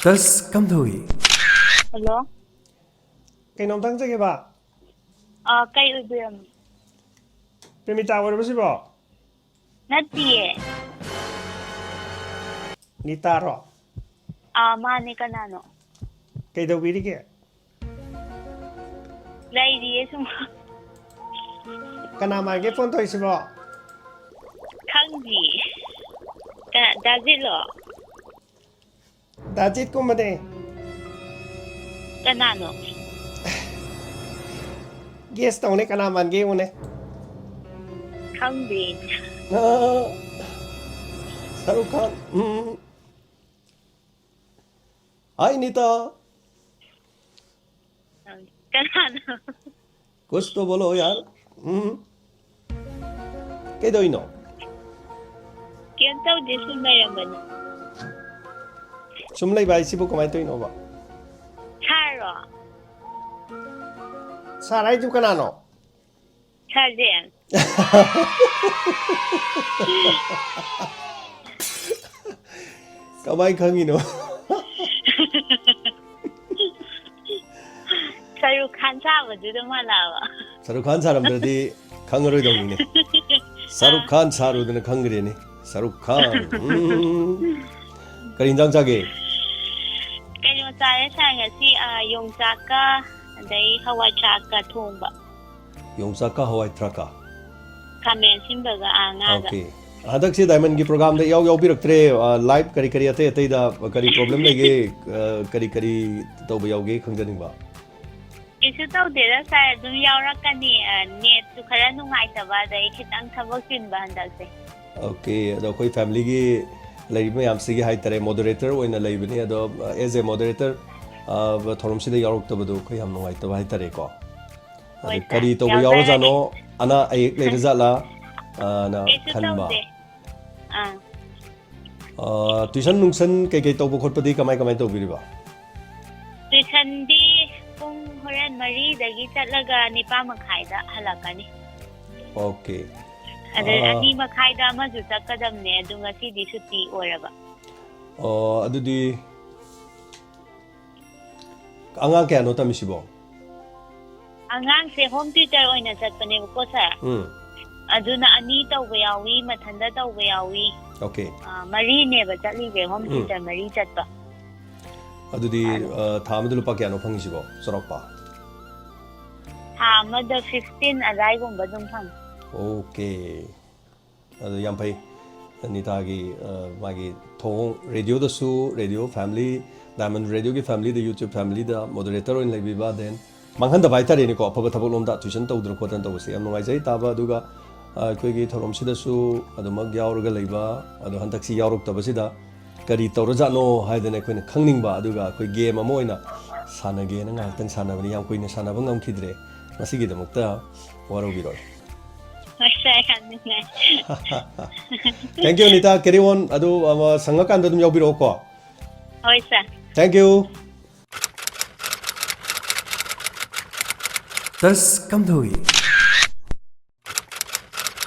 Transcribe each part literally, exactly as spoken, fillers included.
Touch ꯀꯝꯗꯧꯏ? Hello. ꯀꯩꯅꯣꯝꯇ ꯍꯪꯖꯒꯦꯕ꯫ ꯑꯥ, ꯀꯩ ꯑꯣꯏꯕꯤꯔꯝ? ꯄ꯭ꯔꯦꯃꯤꯇꯥ ꯑꯣꯏꯔꯕꯣ ꯁꯤꯕꯣ? ꯅꯠꯇꯤꯌꯦ꯫ ꯅꯤꯇꯥꯔꯣ? ꯑꯥ, ꯃꯥꯅꯦ, ꯀꯅꯥꯅꯣ? ꯀꯩꯗꯧꯕꯤꯔꯤꯒꯦ? ꯂꯩꯔꯤꯌꯦ ꯁꯨꯝ꯫ ꯀꯅꯥ ꯃꯥꯟꯒꯦ ꯐꯣꯟ ꯇꯧꯔꯤꯁꯤꯕꯣ? ꯈꯪꯗꯤꯌꯦ꯫ ꯀꯅꯥ, ꯗꯥꯖꯤꯠꯂꯣ? ꯗꯥꯖꯤꯠꯀꯨꯝꯕꯅꯦ꯫ ꯀꯅꯥꯅꯣ? ꯒꯦꯁ ꯇꯧꯅꯦ, ꯀꯅꯥ ꯃꯥꯟꯒꯦ ꯌꯦꯡꯉꯨꯅꯦ꯫ ꯈꯪꯗꯦ꯫ ꯁꯥꯔꯨꯛ ꯈꯥꯟ꯫ ꯎꯝ꯫ ꯍꯥꯏ ꯅꯤꯇꯥ꯫ ꯀꯅꯥꯅꯣ? ꯀꯨꯁ ꯇꯣ ꯕꯣꯂꯣ ꯌꯥꯔ꯫ ꯎꯝ꯫ ꯀꯩꯗꯧꯔꯤꯅꯣ? ꯀꯩꯝ ꯇꯧꯗꯦ, ꯁꯨꯝ ꯂꯩꯔꯝꯕꯅꯤ꯫ ꯁꯨꯝ ꯂꯩꯕ ꯍꯥꯏꯁꯤꯕꯨ ꯀꯃꯥꯏꯅ ꯇꯧꯔꯤꯅꯣꯕ? ꯁꯥꯔꯣ? ꯁꯥꯔ ꯍꯥꯏꯗꯨ ꯀꯅꯥꯅꯣ? ꯁꯥꯔꯁꯦ꯫ ꯀꯃꯥꯏꯅ ꯈꯪꯉꯤꯅꯣ? ꯁꯥꯔꯨꯛ ꯈꯥꯟ ꯁꯥꯕꯗꯨꯗ ꯃꯥꯜꯂꯛꯑꯕ꯫ ꯁꯥꯔꯨꯛ ꯈꯥꯟ ꯁꯥꯔꯝꯗ꯭ꯔꯗꯤ ꯈꯪꯉꯔꯣꯏꯗꯧꯅꯤꯅꯦ꯫ ꯁꯥꯔꯨꯛ ꯈꯥꯟ ꯁꯥꯔꯨꯗꯅ ꯈꯪꯈ꯭ꯔꯦꯅꯦ꯫ ꯁꯥꯔꯨꯛ ꯈꯥꯟ꯫ ꯎꯝ꯫ ꯀꯔꯤ ꯌꯦꯟꯖꯥꯡ ꯆꯥꯒꯦ? ꯀꯩꯅꯣ ꯆꯥꯔꯦ ꯁꯥꯔ ꯉꯁꯤ, ꯑꯥ, ꯌꯣꯡꯆꯥꯛꯀ ꯑꯗꯩ ꯍꯋꯥꯏ ꯊ꯭ꯔꯥꯛꯀ ꯊꯣꯡꯕ꯫ ꯌꯣꯡꯆꯥꯛꯀ ꯍꯋꯥꯏ ꯊ꯭ꯔꯥꯛꯀ꯫ ꯈꯥꯃꯦꯟ ꯑꯁꯤꯟꯕꯒ, ꯑꯥ, ꯉꯥꯒ꯫ ꯑꯣꯀꯦ꯫ ꯍꯟꯗꯛꯁꯦ ꯗꯥꯏꯃꯟꯒꯤ ꯄ꯭ꯔꯣꯒꯥꯝꯗ ꯏꯌꯥꯎ ꯌꯥꯎꯕꯤꯔꯛꯇ꯭ꯔꯦ꯫ ꯑ, ꯂꯥꯏꯚ ꯀꯔꯤ ꯀꯔꯤ ꯑꯇꯩ ꯑꯇꯩꯗ ꯀꯔꯤ ꯄ꯭ꯔꯣꯕ꯭ꯂꯦꯝ ꯂꯩꯒꯦ? ꯑ, ꯀꯔꯤ ꯀꯔꯤ ꯇꯧꯕ ꯌꯥꯎꯒꯦ ꯈꯪꯖꯅꯤꯡꯕ꯫ ꯀꯩꯁꯨ ꯇꯧꯗꯦꯗ ꯁꯥꯔ, ꯑꯗꯨꯝ ꯌꯥꯎꯔꯛꯀꯅꯤ꯫ ꯑ, ꯅꯦꯠꯁꯨ ꯈꯔ ꯅꯨꯡꯉꯥꯏꯇꯕ, ꯑꯗꯩ ꯈꯤꯇꯪ ꯊꯕꯛ ꯆꯤꯟꯕ ꯍꯟꯗꯛꯁꯦ꯫ ꯑꯣꯀꯦ, ꯑꯗꯣ ꯑꯩꯈꯣꯏ ꯐꯦꯃꯤꯂꯤꯒꯤ ꯂꯩꯔꯤꯕ ꯃꯌꯥꯝꯁꯤꯒꯤ ꯍꯥꯏꯇꯥꯔꯦ, ꯃꯣꯗꯔꯦꯇꯔ ꯑꯣꯏꯅ ꯂꯩꯕꯅꯤ꯫ ꯑꯗꯣ ꯑꯦꯖ ꯑꯦ ꯃꯣꯗꯔꯦꯇꯔ ꯊꯧꯔꯝꯁꯤꯗ ꯌꯥꯎꯔꯛꯇꯕꯗꯣ ꯑꯩꯈꯣꯏ ꯌꯥꯝ ꯅꯨꯡꯉꯥꯏꯇꯕ ꯍꯥꯏꯇꯥꯔꯦꯀꯣ꯫ ꯑꯗꯣ ꯍꯣꯏ, ꯁꯥꯔ꯫ ꯀꯔꯤ ꯇꯧꯕ ꯌꯥꯎꯖꯔꯒꯦ꯫ ꯌꯥꯎꯔꯖꯥꯠꯅꯣ? ꯑꯅꯥ ꯑꯌꯦꯛ ꯂꯩꯔꯖꯥꯠꯂꯥ? ꯑꯅ ꯀꯩꯁꯨ ꯈꯟꯕ꯫ ꯇꯧꯗꯦ꯫ ꯑꯥ꯫ ꯑ, ꯇꯨꯏꯁꯟ ꯅꯨꯡꯁꯟ ꯀꯩꯀꯩ ꯇꯧꯕ ꯈꯣꯠꯄꯗꯤ ꯀꯃꯥꯏ ꯀꯃꯥꯏ ꯇꯧꯕꯤꯔꯤꯕ? ꯇꯨꯏꯁꯟꯗꯤ ꯄꯨꯡ ꯍꯣꯔꯦꯟ ꯃꯔꯤꯗꯒꯤ ꯆꯠꯂꯒ ꯅꯤꯄꯥꯟ ꯃꯈꯥꯏꯗ ꯍꯜꯂꯛꯀꯅꯤ꯫ ꯑꯣꯀꯦ꯫ ꯑꯗꯩ ꯑꯥ꯫ ꯑꯅꯤ ꯃꯈꯥꯏꯗ ꯑꯃꯁꯨ ꯆꯠꯀꯗꯕꯅꯦ, ꯑꯗꯨ ꯉꯁꯤꯗꯤ ꯁꯨꯇꯤ ꯑꯣꯏꯔꯕ꯫ ꯑꯣ, ꯑꯗꯨꯗꯤ ꯑꯉꯥꯡ ꯀꯌꯥꯅꯣ ꯇꯝꯃꯤꯁꯤꯕꯣ? ꯑꯉꯥꯡꯁꯦ ꯍꯣꯝ ꯇ꯭ꯌꯨꯇꯔ ꯑꯣꯏꯅ ꯆꯠꯄꯅꯦꯕꯀꯣ, ꯁꯥꯔ꯫ ꯎꯝ꯫ ꯑꯗꯨꯅ ꯑꯅꯤ ꯇꯧꯕ ꯌꯥꯎꯏ, ꯃꯊꯟꯇ ꯇꯧꯕ ꯌꯥꯎꯏ꯫ ꯑꯣꯀꯦ꯫ ꯑ, ꯃꯔꯤꯅꯦꯕ ꯆꯠꯂꯤꯁꯦ, ꯍꯣꯝ ꯎꯝ꯫ ꯇ꯭ꯌꯨꯇꯔ ꯃꯔꯤ ꯆꯠꯄ꯫ ꯑꯗꯨꯗꯤ, ꯑꯗꯣ ꯑ, ꯊꯥ ꯑꯃꯗ ꯂꯨꯄꯥ ꯀꯌꯥꯅꯣ ꯐꯪꯉꯤꯁꯤꯕꯣ, ꯆꯥꯎꯔꯥꯛꯄ? ꯊꯥ ꯑꯃꯗ ꯐꯤꯐꯇꯤꯟ ꯑꯗꯥꯏꯒꯨꯝꯕ ꯑꯗꯨꯝ ꯐꯪꯉꯤ꯫ ꯑꯣꯀꯦ꯫ ꯑꯗꯨ ꯌꯥꯝ ꯐꯩ꯫ ꯅꯤꯇꯥꯒꯤ, ꯑ, ꯃꯥꯒꯤ ꯊꯧꯑꯣꯡ, ꯔꯦꯗꯤꯑꯣꯗꯁꯨ, radio family, diamond ꯔꯦꯗꯤꯑꯣꯒꯤ ꯐꯦꯃꯤꯂꯤꯗ, YouTube ꯐꯦꯃꯤꯂꯤꯗ moderator ꯑꯣꯏꯅ ꯂꯩꯕꯤꯕ, then ꯃꯥꯡꯍꯟꯗꯕ ꯍꯥꯏꯇꯥꯔꯦꯅꯦꯀꯣ, ꯑꯐꯕ ꯊꯕꯛ ꯂꯣꯝꯗ ꯇ꯭ꯌꯨꯁꯟ ꯇꯧꯗꯅ ꯈꯣꯠꯇꯅ ꯇꯧꯕꯁꯦ ꯌꯥꯝ ꯅꯨꯡꯉꯥꯏꯖꯩ ꯇꯥꯕ꯫ ꯑꯗꯨꯒ, ꯑ, ꯑꯩꯈꯣꯏꯒꯤ ꯊꯧꯔꯝꯁꯤꯗꯁꯨ ꯑꯗꯨꯃꯛ ꯌꯥꯎꯔꯒ ꯂꯩꯕ, ꯑꯗꯣ ꯍꯟꯗꯛꯁꯤ ꯌꯥꯎꯔꯛꯇꯕꯁꯤꯗ ꯀꯔꯤ ꯇꯧꯔꯖꯥꯠꯅꯣ ꯍꯥꯏꯗꯅ ꯑꯩꯈꯣꯏꯅ ꯈꯪꯅꯤꯡꯕ, ꯑꯗꯨꯒ ꯑꯩꯈꯣꯏ ꯒꯦꯝ ꯑꯃ ꯑꯣꯏꯅ ꯁꯥꯟꯅꯒꯦꯅ ꯉꯥꯏꯍꯥꯛꯇꯪ ꯁꯥꯟꯅꯕꯅꯤ, ꯌꯥꯝ ꯀꯨꯏꯅ ꯁꯥꯟꯅꯕ ꯉꯝꯈꯤꯗ꯭ꯔꯦ꯫ ꯃꯁꯤꯒꯤꯗꯃꯛꯇ ꯋꯥꯔꯧꯕꯤꯔꯣꯏ꯫ ꯍꯣꯏ, ꯁꯥꯔ, ꯌꯥꯝ ꯅꯨꯡꯉꯥꯏ꯫ Thank you, Nita. Carry on꯫ ꯑꯗꯨ, ꯑꯃ, ꯁꯪꯉꯀꯥꯟꯗ ꯑꯗꯨꯝ ꯌꯥꯎꯕꯤꯔꯛꯑꯣꯀꯣ꯫ ꯍꯣꯏ, ꯁꯥꯔ꯫ Thank you꯫ ꯇꯁ ꯀꯝꯗꯧꯏ?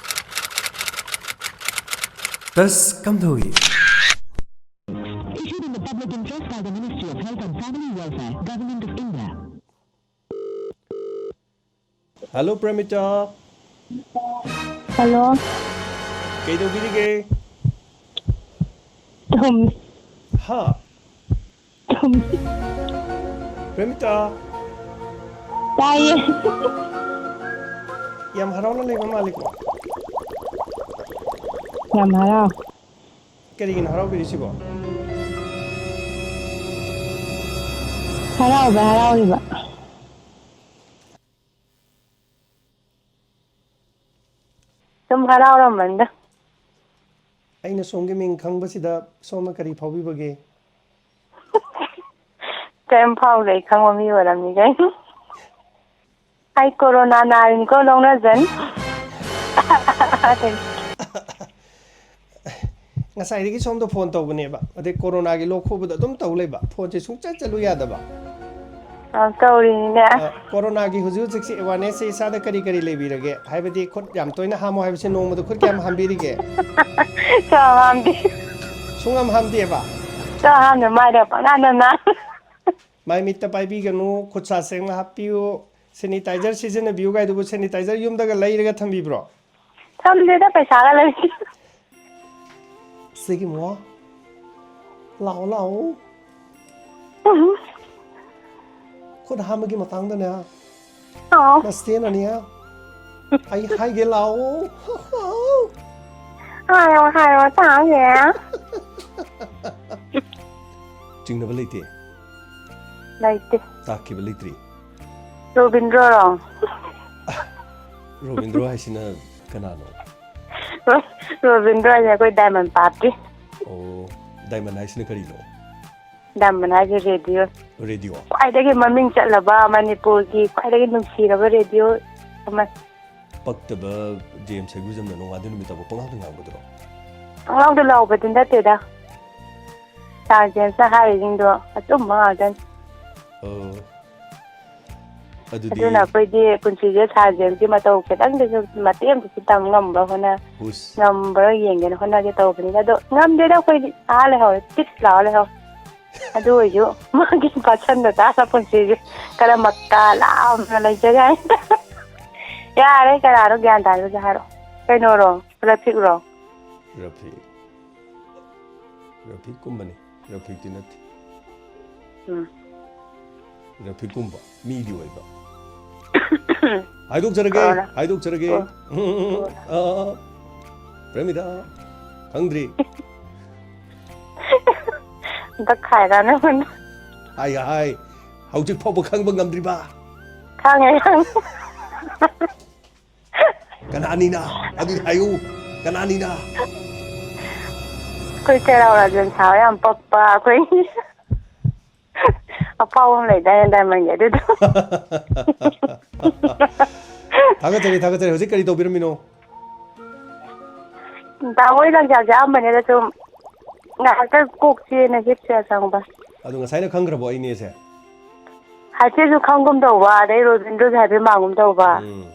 ꯇꯁ ꯀꯝꯗꯧꯏ? Issued in the public interest by the Ministry of Health and Family Welfare, Government of India. Hello, Premita. Hello. ꯀꯩꯗꯧꯕꯤꯔꯤꯒꯦ? ꯇꯨꯝ꯫ ꯍꯥ? ꯇꯨꯝ꯫ ꯄ꯭ꯔꯦꯃꯤꯇꯥ꯫ ꯇꯥꯏꯌꯦ꯫ ꯌꯥꯝ ꯍꯔꯥꯎꯅ ꯂꯩꯕ ꯃꯥꯜꯂꯤꯀꯣ? ꯌꯥꯝ ꯍꯔꯥꯎ꯫ ꯀꯔꯤꯒꯤꯅꯣ ꯍꯔꯥꯎꯕꯤꯔꯤꯁꯤꯕꯣ? ꯍꯔꯥꯎꯕ ꯍꯔꯥꯎꯔꯤꯕ꯫ ꯁꯨꯝ ꯍꯔꯥꯎꯔꯝꯕꯅꯤꯗ꯫ ꯑꯩꯅ ꯁꯣꯝꯒꯤ ꯃꯤꯡ ꯈꯪꯕꯁꯤꯗ ꯁꯣꯝꯅ ꯀꯔꯤ ꯐꯥꯎꯕꯤꯕꯒꯦ? ꯀꯔꯤꯝ ꯐꯥꯎꯗꯦ, ꯑꯩ ꯈꯪꯕ ꯃꯤ ꯑꯣꯏꯔꯝꯅꯤ ꯀꯩꯅꯣ꯫ ꯑꯩ ꯀꯣꯔꯣꯅꯥ ꯅꯥꯔꯤꯅꯤꯀꯣ, ꯂꯧꯅꯖꯅꯤ꯫ ꯉꯁꯥꯏꯗꯒꯤ ꯁꯣꯝꯗ ꯐꯣꯟ ꯇꯧꯕꯅꯦꯕ, ꯑꯗꯩ ꯀꯣꯔꯣꯅꯥꯒꯤ ꯂꯣꯛ ꯈꯨꯕꯗꯣ ꯑꯗꯨꯝ ꯇꯧ ꯂꯩꯕ, ꯐꯣꯟꯁꯦ ꯁꯨꯡꯆꯠ ꯆꯠꯂꯨ ꯌꯥꯗꯕ꯫ ꯑ, ꯇꯧꯔꯤꯅꯤꯅꯦ꯫ ꯑ, ꯀꯣꯔꯣꯅꯥꯒꯤ ꯍꯧꯖꯤꯛ ꯍꯧꯖꯤꯛꯁꯦ awarenessꯁꯦ ꯏꯁꯥꯗ ꯀꯔꯤ ꯀꯔꯤ ꯂꯩꯕꯤꯔꯒꯦ? ꯍꯥꯏꯕꯗꯤ ꯈꯨꯠ ꯌꯥꯝ ꯇꯣꯏꯅ ꯍꯥꯝꯃꯣ ꯍꯥꯏꯕꯁꯦ ꯅꯣꯡꯃꯗ ꯈꯨꯠ ꯀꯌꯥꯝ ꯍꯥꯝꯕꯤꯔꯤꯒꯦ? ꯁꯨꯡꯍꯥꯝ ꯍꯥꯝꯗꯦ꯫ ꯁꯨꯡꯍꯥꯝ ꯍꯥꯝꯗꯦꯕ? ꯁꯨꯡꯍꯥꯝ ꯍꯥꯝꯗꯦ, ꯃꯥꯏꯗ ꯄꯪꯅꯥꯟꯗ ꯅꯥꯟ꯫ ꯃꯥꯏ ꯃꯤꯠꯇ ꯄꯥꯏꯕꯤꯒꯅꯨ, ꯈꯨꯠ ꯁꯥ ꯁꯦꯡꯅ ꯍꯥꯞꯄꯤꯌꯨ, sanitizer ꯁꯤꯖꯤꯟꯅꯕꯤꯌꯨ ꯀꯥꯏꯗꯨꯕꯨ sanitizer ꯌꯨꯝꯗꯒ ꯂꯩꯔꯒ ꯊꯝꯕꯤꯕ꯭ꯔꯣ? ꯊꯝꯗꯦꯗ, ꯄꯩꯁꯥꯒ ꯂꯩꯇꯦ꯫ ꯁꯤꯒꯤ ꯃꯣ, ꯂꯥꯛꯑꯣ ꯂꯥꯛꯑꯣ꯫ ꯈꯨꯠ ꯍꯥꯝꯕꯒꯤ ꯃꯇꯥꯡꯗꯅꯦ, ꯑꯣ꯫ ꯅꯆꯦꯅꯅꯦ, ꯑꯩ ꯍꯥꯏꯒꯦ ꯂꯥꯛꯑꯣ꯫ ꯍꯥꯏꯌꯣ ꯍꯥꯏꯌꯣ ꯇꯥꯒꯦ꯫ ꯆꯤꯡꯅꯕ ꯂꯩꯇꯦ꯫ ꯂꯩꯇꯦ꯫ ꯇꯥꯛꯈꯤꯕ ꯂꯩꯇ꯭ꯔꯤ꯫ ꯔꯣꯕꯤꯟꯗ꯭ꯔꯣꯔꯣ? ꯔꯣꯕꯤꯟꯗ꯭ꯔꯣ ꯍꯥꯏꯁꯤꯅ ꯀꯅꯥꯅꯣ? ꯔꯣꯕꯤꯟꯗ꯭ꯔꯣ ꯍꯥꯏꯁꯦ ꯑꯩꯈꯣꯏ ꯗꯥꯏꯃꯟ ꯄꯥꯞꯀꯤ꯫ ꯑꯣ, ꯗꯥꯏꯃꯟ ꯍꯥꯏꯁꯤꯅ ꯀꯔꯤꯅꯣ? ꯗꯥꯏꯃꯟ ꯍꯥꯏꯁꯦ ꯔꯦꯗꯤꯑꯣ꯫ ꯔꯦꯗꯤꯑꯣ꯫ ꯈ꯭ꯋꯥꯏꯗꯒꯤ ꯃꯃꯤꯡ ꯆꯠꯂꯕ ꯃꯅꯤꯄꯨꯔꯒꯤ ꯈ꯭ꯋꯥꯏꯗꯒꯤ ꯅꯨꯡꯁꯤꯔꯕ ꯔꯦꯗꯤꯑꯣ ꯑꯃ꯫ ꯄꯛꯇꯕ ꯖꯦꯝꯁ ꯍꯩꯒꯨꯖꯝꯅ ꯅꯣꯡꯉꯥꯟꯗ ꯅꯨꯃꯤꯠ ꯇꯥꯕ ꯄꯉꯥꯡꯗ ꯉꯥꯡꯕꯗꯨꯔꯣ? ꯄꯉꯥꯡꯗ ꯂꯥꯎꯕꯗꯤ ꯅꯠꯇꯦꯗ꯫ ꯁꯥꯔ ꯖꯦꯝꯁꯅ ꯍꯥꯏꯔꯤꯁꯤꯡꯗꯣ ꯑꯆꯨꯝꯕ ꯉꯥꯛꯇꯅꯤ꯫ ꯑꯣ꯫ ꯑꯗꯨꯗꯤ ꯑꯗꯨꯅ ꯑꯩꯈꯣꯏꯗꯤ ꯄꯨꯟꯁꯤꯁꯦ ꯁꯥꯔ ꯖꯦꯝꯁꯀꯤ ꯃꯇꯧ ꯈꯤꯇꯪꯗꯁꯨ ꯃꯇꯦꯛ ꯑꯃꯗꯁꯨ ꯇꯝ ꯉꯝꯕ ꯍꯣꯠꯅ ꯍꯨꯁ꯫ ꯉꯝꯕ꯭ꯔꯥ ꯌꯦꯡꯒꯦꯅ ꯍꯣꯠꯅꯒꯦ ꯇꯧꯕꯅꯤꯗ, ꯑꯗꯣ ꯉꯝꯗꯦꯗ, ꯑꯩꯈꯣꯏꯗꯤ ꯑꯥ ꯂꯩꯍꯧꯔꯦ, ꯇꯤꯠ ꯂꯥꯎꯔ ꯂꯩꯍꯧꯔꯦ꯫ ꯑꯗꯨ ꯑꯣꯏꯁꯨ ꯃꯥꯒꯤ ꯄꯥꯁꯟꯗ ꯇꯥꯔ ꯄꯨꯟꯁꯤꯁꯦ ꯈꯔ ꯃꯀꯥ ꯂꯥꯝꯅ ꯂꯩꯖꯒꯦ ꯍꯥꯏꯅ꯫ ꯌꯥꯔꯦ, ꯀꯅꯥꯅꯣ ꯒ꯭ꯌꯥꯟ ꯇꯥꯗ꯭ꯔꯤꯁꯦ ꯍꯥꯏꯔꯣ꯫ ꯀꯩꯅꯣꯔꯣ? ꯔꯐꯤꯛꯔꯣ? ꯔꯐꯤꯛ꯫ ꯔꯐꯤꯛꯀꯨꯝꯕꯅꯤ꯫ ꯔꯐꯤꯛꯇꯤ ꯅꯠꯇꯦ꯫ ꯎꯝ꯫ ꯔꯐꯤꯛꯀꯨꯝꯕ ꯃꯤꯗꯤ ꯑꯣꯏꯕ꯫ ꯍꯥꯏꯗꯣꯛꯆꯔꯒꯦ, ꯀꯣꯟꯅ꯫ ꯍꯥꯏꯗꯣꯛꯆꯔꯒꯦ꯫ ꯀꯣꯟꯅ꯫ ꯎꯝ, ꯎꯝ, ꯎꯝ, ꯎꯝ꯫ ꯑꯥ, ꯑꯥ, ꯑꯥ꯫ ꯄ꯭ꯔꯦꯃꯤꯗꯥ, ꯈꯪꯗ꯭ꯔꯤ꯫ ꯍꯟꯗꯛ ꯈꯥꯏꯔꯅ ꯍꯨꯟ꯫ ꯍꯥꯏ, ꯍꯥꯏ꯫ ꯍꯧꯖꯤꯛ ꯐꯥꯎꯕ ꯈꯪꯕ ꯉꯝꯗ꯭ꯔꯤꯕ? ꯈꯪꯉꯦ, ꯈꯪꯉꯦ꯫ ꯀꯅꯥꯅꯤꯅ? ꯑꯗꯨꯗꯤ ꯍꯥꯏꯌꯨ꯫ ꯀꯅꯥꯅꯤꯅ? ꯑꯩꯈꯣꯏ ꯆꯩꯔꯥꯎ ꯔꯥꯖꯦꯟ ꯁꯥꯕ ꯌꯥꯝ ꯄꯛꯄ ꯑꯩꯈꯣꯏ꯫ ꯑꯐꯥꯎꯕ ꯑꯃ ꯂꯩꯗꯥꯏꯅꯦ ꯗꯥꯏꯃꯟꯒꯤ ꯑꯗꯨꯗꯣ꯫ ꯊꯥꯒꯠꯆꯔꯤ, ꯊꯥꯒꯠꯆꯔꯤ꯫ ꯍꯧꯖꯤꯛ ꯀꯔꯤ ꯇꯧꯕꯤꯔꯝꯃꯤꯅꯣ? ꯇꯥꯃꯣ ꯍꯣꯏ ꯂꯪꯆꯥꯛ ꯆꯥꯛꯑꯝꯕꯅꯤꯗ ꯁꯨꯝ ꯉꯥꯏꯍꯥꯛꯇꯪ ꯀꯣꯛ ꯆꯦꯅ ꯍꯤꯞꯁꯤꯔ ꯆꯪꯕ꯫ ꯑꯗꯣ ꯉꯁꯥꯏꯅ ꯈꯪꯈ꯭ꯔꯕꯣ ꯑꯩꯅꯦꯁꯦ? ꯍꯥꯏꯐꯦꯠꯁꯨ ꯈꯪꯒꯨꯝ ꯇꯧꯕ, ꯑꯗꯩ ꯔꯣꯕꯤꯟꯗ꯭ꯔꯣꯁꯨ ꯍꯥꯏꯐꯦꯠ ꯃꯥꯡꯒꯨꯝ ꯇꯧꯕ꯫ ꯎꯝ꯫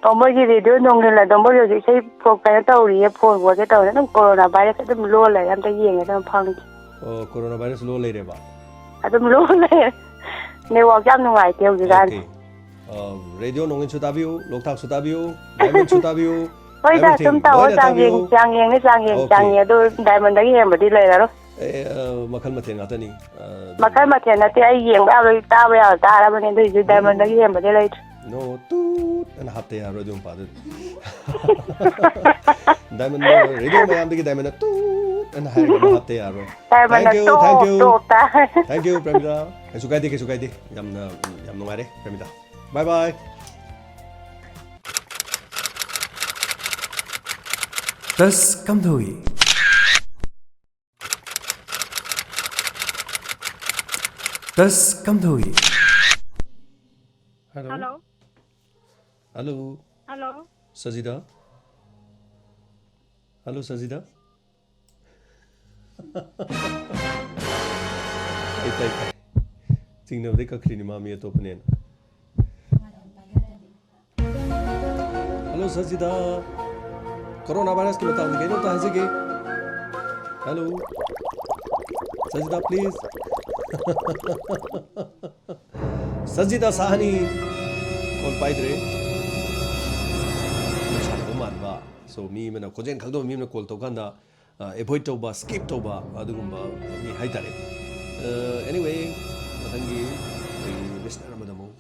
ꯑꯣ, ꯃꯣꯏꯒꯤ ꯔꯦꯗꯤꯑꯣ ꯅꯣꯡꯅꯤꯜ ꯑꯗꯣ ꯃꯣꯏꯒꯤ ꯍꯧꯖꯤꯛ ꯏꯁꯩ ꯐꯣꯛ ꯀꯩꯅꯣ ꯇꯧꯔꯤꯌꯦ, ꯐꯣꯟ ꯋꯥꯔꯒꯦ ꯇꯧꯔꯦ꯫ ꯑꯗꯨꯝ ꯀꯣꯔꯣꯅꯥ ꯚꯥꯏꯔꯁ ꯑꯗꯨꯝ ꯂꯣꯜ ꯂꯩꯔꯦ, ꯑꯝꯇ ꯌꯦꯡꯒꯦ ꯑꯗꯨꯝ ꯐꯪꯗꯦ꯫ ꯑꯣ, ꯀꯣꯔꯣꯅꯥ ꯚꯥꯏꯔꯁ ꯂꯣꯜ ꯂꯩꯔꯦꯕ? ꯑꯗꯨꯝ ꯂꯣꯜꯂꯦ꯫ Network ꯌꯥꯝ ꯅꯨꯡꯉꯥꯏꯇꯦ ꯍꯧꯖꯤꯛꯀꯥꯟ꯫ Okay. ꯑ, ꯔꯦꯗꯤꯑꯣ ꯅꯣꯡꯏꯟꯁꯨ ꯇꯥꯕꯤꯌꯨ, ꯂꯣꯛꯇꯥꯛꯁꯨ ꯇꯥꯕꯤꯌꯨ, ꯗꯥꯏꯃꯟꯁꯨ ꯇꯥꯕꯤꯌꯨ, ꯍꯣꯏꯗ, everything ꯑꯗꯨꯝ ꯇꯧꯑꯣ, ꯂꯣꯏꯅ ꯆꯥꯡꯌꯦꯡ-, ꯇꯥꯕꯤꯌꯨ꯫ ꯆꯥꯡꯌꯦꯡꯅꯤ, ꯆꯥꯡꯌꯦꯡ, Okay. ꯆꯥꯡꯌꯦꯡ꯫ ꯑꯗꯨ ꯗꯥꯏꯃꯟꯗꯒꯤ ꯍꯦꯟꯕꯗꯤ ꯂꯩꯔꯔꯣꯏ꯫ ꯑꯦ, ꯑ, ꯃꯈꯜ ꯃꯊꯦꯜ ꯉꯥꯛꯇꯅꯤ꯫ ꯑ, ꯃꯈꯜ ꯃꯊꯦꯜ ꯅꯠꯇꯦ, ꯑꯩ ꯌꯦꯡꯕ ꯌꯥꯕ, ꯇꯥꯕ ꯌꯥꯕ ꯇꯥꯔꯕꯅꯦ, ꯑꯗꯨꯏꯁꯨ ꯗꯥꯏꯃꯟꯗꯒꯤ ꯍꯦꯟꯕꯗꯤ ꯂꯩꯇ꯭ꯔꯦ꯫ No, ꯇꯨꯠ ꯑꯅ ꯍꯥꯞꯇ ꯌꯥꯔꯣꯏ ꯑꯗꯨ ꯃꯄꯥꯗꯨꯗꯤ꯫ ꯗꯥꯏꯃꯟꯗ, ꯔꯦꯗꯤꯑꯣ ꯃꯌꯥꯝꯗꯒꯤ ꯗꯥꯏꯃꯟꯗ ꯇꯨꯠ ꯑꯅ ꯍꯥꯏꯔꯒ ꯑꯃ ꯍꯥꯞꯇ ꯌꯥꯔꯣꯏ꯫ Diamond Thank you, thank top, you꯫ ꯇꯣꯞ ꯇꯥꯏ꯫ Thank you, ꯄ꯭ꯔꯦꯃꯤꯇꯥ꯫ ꯀꯩꯁꯨ ꯀꯥꯏꯗꯦ, ꯀꯩꯁꯨ ꯀꯥꯏꯗꯦ꯫ ꯌꯥꯝꯅ, ꯌꯥꯝ ꯅꯨꯡꯉꯥꯏꯔꯦ, ꯄ꯭ꯔꯦꯃꯤꯇꯥ꯫ Bye bye꯫ ꯇꯁ ꯀꯝꯗꯧꯏ? ꯇꯁ ꯀꯝꯗꯧꯏ? Hello꯫ Hello꯫ Hello꯫ Hello꯫ ꯁꯖꯤꯗꯥ? Hello, ꯁꯖꯤꯗꯥ? ꯑꯩ ꯇꯥꯏ, ꯇꯥꯏ꯫ ꯆꯤꯡꯅꯕꯗꯩ ꯀꯛꯈ꯭ꯔꯤꯅꯤ ꯃꯥ ꯃꯤ ꯑꯇꯣꯞꯄꯅꯦꯅ꯫ Hello, ꯁꯖꯤꯗꯥ꯫ Corona virus ꯀꯤ ꯃꯇꯥꯡꯗ ꯀꯩꯅꯣꯝꯇ ꯍꯥꯏꯖꯒꯦ꯫ Hello꯫ ꯁꯖꯤꯗꯥ, please꯫ ꯁꯖꯤꯗꯥ ꯁꯥꯍꯅꯤ꯫ Call ꯄꯥꯏꯗ꯭ꯔꯦ꯫ ꯁꯥꯟꯅꯕ ꯃꯥꯟꯕ꯫ So, ꯃꯤ ꯑꯃꯅ ꯈꯣꯟꯖꯦꯜ ꯈꯪꯗꯕ ꯃꯤ ꯑꯃꯅ call ꯇꯧꯀꯥꯟꯗ, ꯑ, avoid ꯇꯧꯕ, skip ꯇꯧꯕ ꯑꯗꯨꯒꯨꯝꯕ ꯃꯤ ꯍꯥꯏꯇꯥꯔꯦ꯫ ꯑ, anyway, ꯃꯊꯪꯒꯤ ꯑꯩꯈꯣꯏꯒꯤ listener ꯑꯃꯗ ꯑꯃꯨꯛ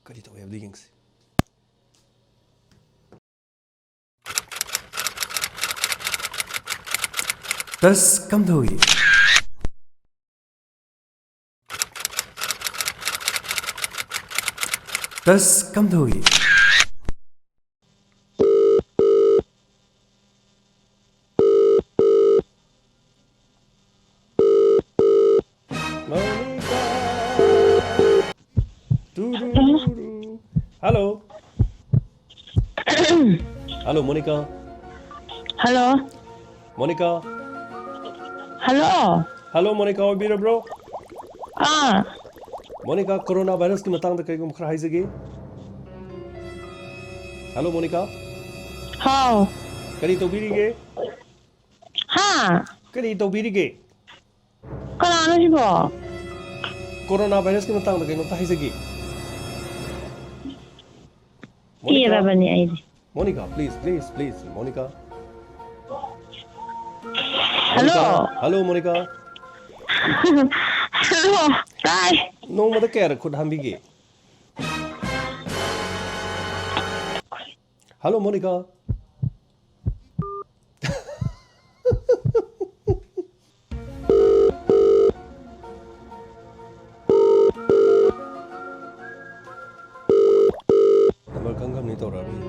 ꯀꯔꯤ ꯇꯧꯋꯦ ꯍꯥꯏꯕꯗꯨ ꯌꯦꯡꯁꯤ꯫ ꯇꯁ ꯀꯝꯗꯧꯏ? ꯇꯁ ꯀꯝꯗꯧꯏ? ꯃꯣꯅꯤꯀꯥ꯫ ꯇꯨꯔꯨꯔꯨꯔꯨ꯫ Hello꯫ Hello, Monika. Hello꯫ Monika. Hello꯫ Hello, Monika ꯑꯣꯏꯕꯤꯔꯕ꯭ꯔꯣ? ꯑꯥ꯫ ꯃꯣꯅꯤꯀꯥ, corona virus ꯀꯤ ꯃꯇꯥꯡꯗ ꯀꯔꯤꯒꯨꯝꯕ ꯈꯔ ꯍꯥꯏꯖꯒꯦ꯫ Hello, ꯃꯣꯅꯤꯀꯥ꯫ ꯍꯥꯎ꯫ ꯀꯔꯤ ꯇꯧꯕꯤꯔꯤꯒꯦ? ꯍꯥ? ꯀꯔꯤ ꯇꯧꯕꯤꯔꯤꯒꯦ? ꯀꯅꯥꯅꯣ ꯁꯤꯕꯣ? ꯀꯣꯔꯣꯅꯥ ꯚꯥꯏꯔꯁꯀꯤ ꯃꯇꯥꯡꯗ ꯀꯩꯅꯣꯝꯇ ꯍꯥꯏꯖꯒꯦ꯫ ꯃꯣꯅꯤꯀꯥ, ꯄꯤꯔꯕꯅꯦ ꯑꯩꯗꯤ꯫ Monika, please, please, please, Monika. Hello. Monika, hello, Monika. Hello, ꯇꯥꯏ꯫ ꯅꯣꯡꯃꯗ ꯀꯌꯥꯔꯛ ꯈꯨꯠ ꯍꯥꯝꯕꯤꯒꯦ? ꯍꯜꯂꯣ, ꯃꯣꯅꯤꯀꯥ꯫ ꯅꯝꯕꯔ ꯈꯪꯈ꯭ꯔꯕꯅꯤ, ꯇꯧꯔꯛꯑꯔꯣꯏ꯫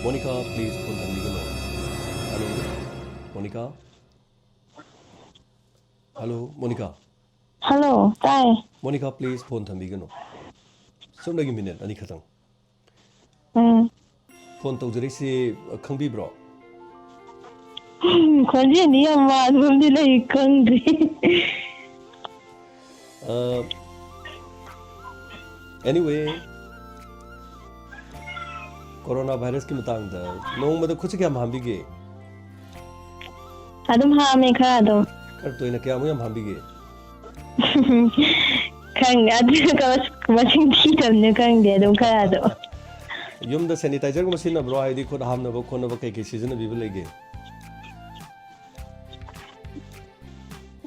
ꯃꯣꯅꯤꯀꯥ, please, ꯐꯣꯟ ꯊꯝꯕꯤꯒꯅꯨ꯫ Hello, Monika. Hello, Monika. Hello, ꯇꯥꯏ꯫ ꯃꯣꯅꯤꯀꯥ, please, ꯐꯣꯟ ꯊꯝꯕꯤꯒꯅꯨ꯫ ꯁꯨꯞꯅꯒꯤ ꯃꯤꯅꯤꯠ ꯑꯅꯤ ꯈꯛꯇꯪ꯫ ꯎꯝ꯫ ꯐꯣꯟ ꯇꯧꯖꯔꯛꯏꯁꯤ ꯈꯪꯕꯤꯕ꯭ꯔꯣ? ꯈꯣꯟꯖꯦꯜꯗꯤ ꯌꯥꯝ ꯃꯥꯟꯕ ꯑꯃꯗꯤ ꯂꯩ, ꯈꯪꯗ꯭ꯔꯤ꯫ ꯑ, anyway, ꯀꯣꯔꯣꯅꯥ ꯚꯥꯏꯔꯁꯀꯤ ꯃꯇꯥꯡꯗ ꯅꯣꯡꯃꯗ ꯈꯨꯠꯁꯦ ꯀꯌꯥꯝ ꯍꯥꯝꯕꯤꯒꯦ? ꯑꯗꯨꯝ ꯍꯥꯝꯃꯦ, ꯈꯔ ꯑꯗꯨꯝ꯫ ꯈꯔ ꯇꯣꯏꯅ ꯀꯌꯥꯃꯨꯛ ꯌꯥꯝ ꯍꯥꯝꯕꯤꯒꯦ? ꯈꯪꯗꯦ, ꯑꯗꯨ ꯃꯁꯤꯡ ꯊꯤꯗꯕꯅꯤꯅ ꯈꯪꯗꯦ, ꯑꯗꯨꯝ ꯈꯔ ꯑꯗꯨꯝ꯫ ꯌꯨꯝꯗ ꯁꯦꯅꯤꯇꯥꯏꯖꯔꯒꯨꯝꯕ ꯁꯤꯖꯤꯟꯅꯕ꯭ꯔꯣ? ꯍꯥꯏꯗꯤ ꯈꯨꯠ ꯍꯥꯝꯅꯕ ꯈꯣꯠꯅꯕ ꯀꯩ ꯀꯩ ꯁꯤꯖꯤꯟꯅꯕꯤꯕ ꯂꯩꯒꯦ?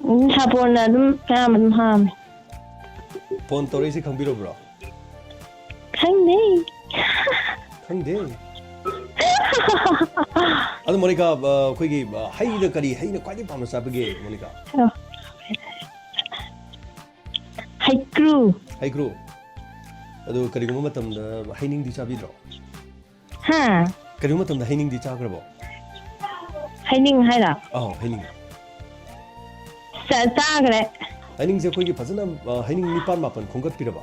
ꯎꯝ, ꯁꯥꯄꯣꯟꯅ ꯑꯗꯨꯝ ꯑꯌꯥꯝꯕ ꯑꯗꯨꯝ ꯍꯥꯝꯃꯦ꯫ ꯐꯣꯟ ꯇꯧꯔꯛꯏꯁꯤ ꯈꯪꯕꯤꯔꯕ꯭ꯔꯣ? ꯈꯪꯗꯦ꯫ ꯈꯪꯗꯦ? ꯑꯗꯣ ꯃꯣꯅꯤꯀꯥ, ꯑ, ꯑꯩꯈꯣꯏꯒꯤ, ꯑ, ꯍꯩꯗ ꯀꯔꯤ ꯍꯩꯅ ꯈ꯭ꯋꯥꯏꯗꯒꯤ ꯄꯥꯝꯅ ꯆꯥꯕꯤꯒꯦ, ꯃꯣꯅꯤꯀꯥ? ꯑ, ꯍꯩꯀ꯭ꯔꯨ꯫ ꯍꯩꯀ꯭ꯔꯨ꯫ ꯑꯗꯣ ꯀꯔꯤꯒꯨꯝꯕ ꯃꯇꯝꯗ ꯍꯩꯅꯤꯡꯗꯤ ꯆꯥꯕꯤꯗ꯭ꯔꯣ? ꯍꯥ? ꯀꯔꯤꯒꯨꯝꯕ ꯃꯇꯝꯗ ꯍꯩꯅꯤꯡꯗꯤ ꯆꯥꯈ꯭ꯔꯕꯣ? ꯍꯩꯅꯤꯡ ꯍꯥꯏꯔꯣ? ꯑꯧ, ꯍꯩꯅꯤꯡ꯫ ꯆꯥ-, ꯆꯥꯈ꯭ꯔꯦ꯫ ꯍꯩꯅꯤꯡꯁꯦ ꯑꯩꯈꯣꯏꯒꯤ ꯐꯖꯅ, ꯑ, ꯍꯩꯅꯤꯡ ꯅꯤꯄꯥꯟ ꯃꯥꯄꯟ ꯈꯣꯝꯒꯠꯄꯤꯔꯕ?